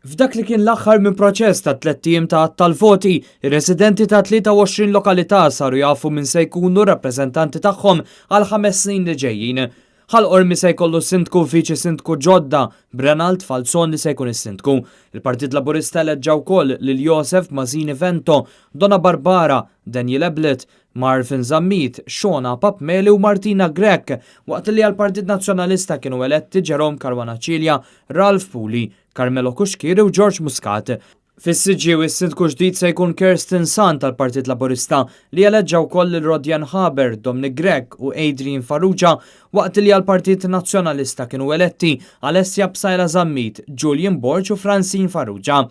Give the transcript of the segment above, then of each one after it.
F'dak li kien l-aħħar minn proċess ta' tlett ijiem ta' għadd tal-voti, ir-residenti ta' 23 lokalità saru jafu min se jkunu r-rappreżentanti tagħhom għall-ħames snin li ġejjin. Ħal Qormi se jkollu sindku u viċi sindku ġodda, b'Renald Falzon li se jkun is-sindku. Il-Partit Laburista eleġġa wkoll lil Josef Masini Vento, Donna Barbara, Daniel Ablett, Marvin Zammit, Shona Papmeli u Martina Grech, waqt li għall-Partit Nazzjonalista kienu eletti Jerome Caruana Cilia, Ralph Puli, Carmelo Cuschieri u George Muscat. Fis-Siġġiewi s-Sindku ġdid se jkun Kirsten Sant tal-Partit Laburista li eleġġa wkoll lil Rodian Haber, Dominic Grech u Adrian Farrugia waqt li għall-Partit Nazzjonalista kienu eletti Alessia Psaila Zammit, Julian Borg u Francine Farrugia.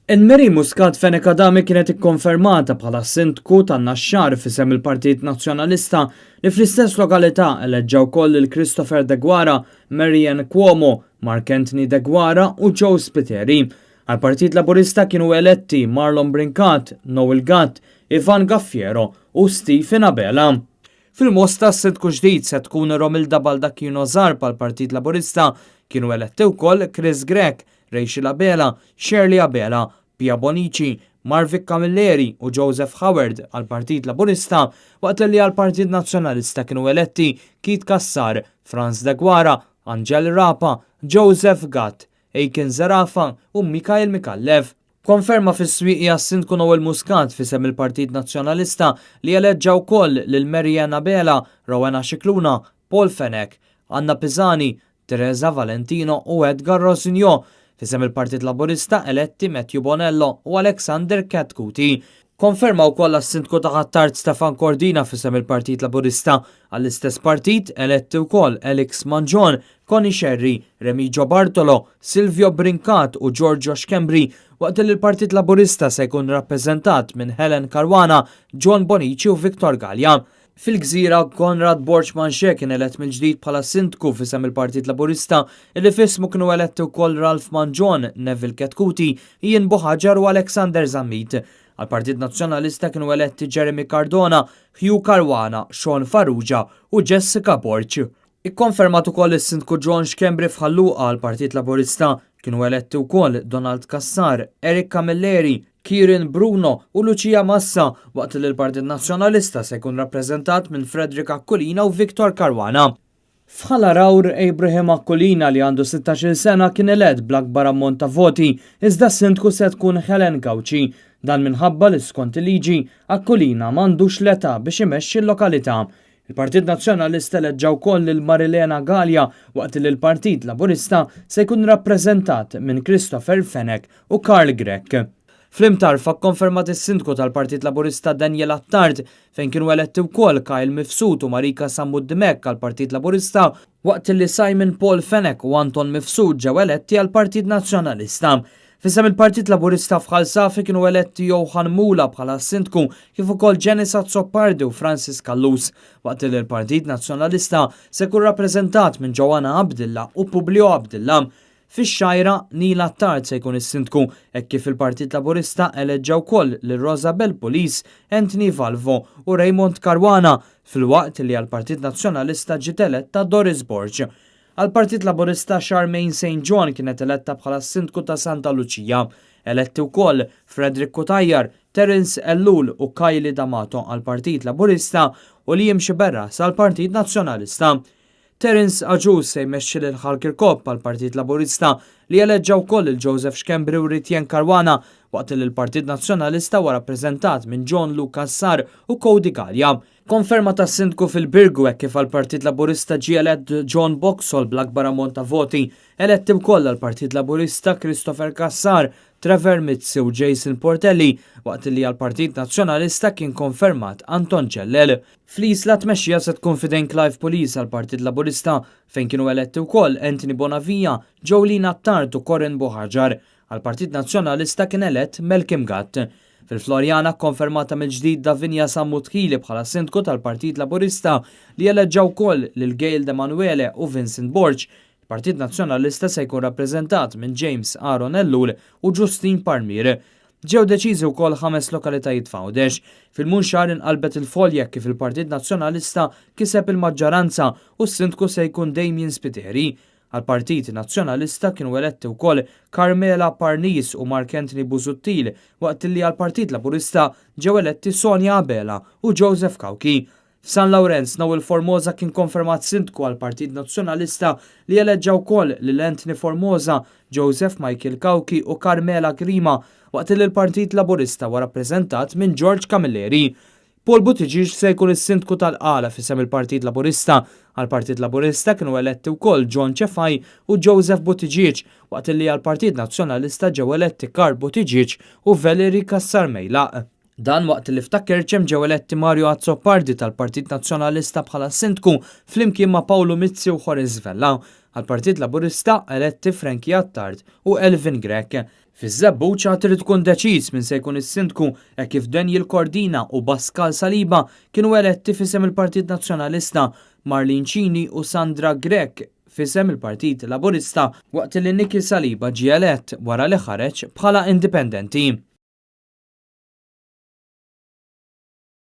Anne-Marie Muscat Fenech Adami kienet ikkonfermata bħala Sindku tan-Naxxar f'isem il-Partit Nazzjonalista li fl-istess lokalità eleġġa wkoll lil Christopher Deguara, Marianne Cuomo, Mark Anthony Deguara u Joe Spiteri. Għall-Partit Laburista kienu eletti Marlon Brincat, Noel Gatt, Ivan Gaffiero u Stephen Abela. Fil-Mosta s-Sindku ġdid se tkun Romilda Baldacchino Zarb għall-Partit Laburista, kienu eletti wkoll Chris Grech, Rachel Abela, Shirley Abela, Pia Bonici, Marvic Camilleri u Joseph Howard għall-Partit Laburista waqt li għall-Partit Nazzjonalista kienu eletti Keith Cassar, Frans Deguara, Angel Rapa, Joseph Gatt, Aiken Zerafa u Michael Micallef. Konferma fis-Swieqi għas-Sindku Noel Muscat f'isem il-Partit Nazzjonalista li eleġġa wkoll lil Mary Ann Abela, Rowena Scicluna, Paul Fenech, Anna Pisani, Teresa Valentino u Edgar Rossignol, f'isem il-Partit Laburista eletti Matthew Bonello u Alexander Chetcuti. Konferma wkoll għas-Sindku ta' Ħ'Attard Stefan Cordina f'isem il-Partit Laburista. Għall-istess partit eletti wkoll Alex Mangion, Connie Scerri, Remigio Bartolo, Silvio Brincat u Giorgio Schembri waqt li l-Partit Laburista se jkun rappreżentat minn Helen Caruana, John Bonici u Victor Galea. Fil-Gżira, Conrad Borg Manché kien elett mill-ġdid bħala Sindku f'isem il-Partit Laburista, illi f'ismu kienu eletti wkoll Ralph Mangion, Neville Chetcuti, Ian Buhagiar u Alexander Zammit. Għall-Partit Nazzjonalista kienu eletti Jeremy Cardona, Hugh Caruana, Sean Farrugia u Jessica Borg. Ikkonfermat ukoll is-Sindku John Schembri f'Ħal Luqa għall-Partit Laburista. Kienu eletti wkoll Donald Cassar, Eric Camilleri, Kieran Bruno u Lucia Massa waqt li l-Partit Nazzjonalista se jkun rappreżentat minn Frederick Aquilina u Victor Caruana. F'Ħal Għargħur, Abraham Aquilina li għandu 16-il sena kien elett bl-akbar ammont ta' voti iżda s-Sindku se tkun Helen Gauci. Dan minħabba li skont il-liġi, Aquilina m'għandux l-età biex imexxi l-lokalità. Il-Partit Nazzjonalista eleġġa wkoll lil Marilena Galea waqt li l-Partit Laburista se jkun rappreżentat minn Christopher Fenech u Karl Grech. Fl-Imtarfa kkonfermat is-Sindku tal-Partit Laburista Daniel Attard fejn kienu eletti wkoll Kyle Mifsud u Marika Sammut Dimech għall-Partit Laburista waqt li Simon Paul Fenech u Anton Mifsud ġew eletti għall-Partit Nazzjonalista. F'isem il-Partit Laburista f'Ħal Safi kienu eletti Johan Mula bħala Sindku kif ukoll Janice Azzopardi u Francis Callus, waqt li l-Partit Nazzjonalista se jkun rappreżentat minn Joanna Abdilla u Publio Abdilla. Fix-Xgħajra, Neil Attard se jkun is-Sindku hekk kif il-Partit Laburista eleġġa wkoll lil Rosabel Pulis, Anthony Valvo u Raymond Caruana filwaqt li għall-Partit Nazzjonalista ġiet eletta Doris Borg. Għall-Partit Laburista Charmaine Saint John kienet eletta bħala s-Sindku ta' Santa Luċija. Eletti wkoll Frederick Cutajar, Terence Ellul u Kylie D'Amato għall-Partit Laburista u Liam Sciberras għall-Partit Nazzjonalista. Terence Agius se jmexxi lil Ħal Kirkop għall-Partit Laburista li eleġġa wkoll lil Joseph Schembri u Ritienne Caruana waqt li l-Partit Nazzjonalista huwa rappreżentat minn John Luke Cassar u Cody Galea. Konferma ta' Sindku fil-Birgu hekk kif għall-Partit Laburista ġie elett John Boxall bl-akbar ammont ta' voti. Eletti wkoll għall-Partit Laburista Christopher Cassar, Trevor Mizzi u Jason Portelli waqt li għall-Partit Nazzjonalista kien konfermat Anton Ġellel. Fl-Isla t-tmexxija se tkun f'idejn Clive Pulis għall-Partit Laburista fejn kienu eletti wkoll Anthony Bonavia, Jolene Attard u Corinne Buhagiar. Għall-Partit Nazzjonalista kien elett Malcolm Gatt. Fil-Floriana kkonfermata mill-ġdid Davinia Sammut Hili bħala Sindku tal-Partit Laburista li eleġġa wkoll lil Gail Demanuele u Vincent Borg. Il-Partit Nazzjonalista se jkun rappreżentat minn James Aaron Ellul u Justine Parmier. Ġew deċiżi wkoll ħames lokalitajiet f'Għawdex. Fil-Munxar inqalbet il-folja hekk kif il-Partit Nazzjonalista kiseb il-maġġoranza u s-Sindku se jkun Damien Spiteri. Għall-Partit Nazzjonalista kienu eletti wkoll Carmela Parnis u Mark Anthony Busuttil, waqt li għall-Partit Laburista ġew eletti Sonia Abela u Joseph Cauchi. F'San Lawrenz, Noel Formosa kien konfermat sindku għall-Partit Nazzjonalista, li eleġġa wkoll lil Anthony Formosa, Joseph Michael Cauchi u Carmela Grima, waqt li l-Partit Laburista huwa rappreżentat minn George Camilleri. Paul Buttigieg se jkun is-sindku tal-Qala f'isem il-Partit Laburista. Għall-Partit Laburista kienu eletti wkoll John Cefai u Joseph Buttigieg, waqt li għall-Partit Nazzjonalista ġew eletti Karl Buttigieg u Valerie Cassar Mejlaq. Dan waqt li f'Ta' Kerċem ġew eletti Mario Azzopardi tal-Partit Nazzjonalista bħala sindku flimkien ma' Paolo Mizzi u Horace Vella. Għall-Partit Laburista eletti Frankie Attard u Elvin Grech. Fiż-Żebbuġ għad irid ikun deċiż min se jkun is-sindku, hekk kif Daniel Cordina u Pascal Saliba kienu eletti f'isem il-Partit Nazzjonalista, Marlene Cini u Sandra Grech f'isem il-Partit Laburista, waqt li Nicky Saliba ġie elett wara li ħareġ bħala indipendenti.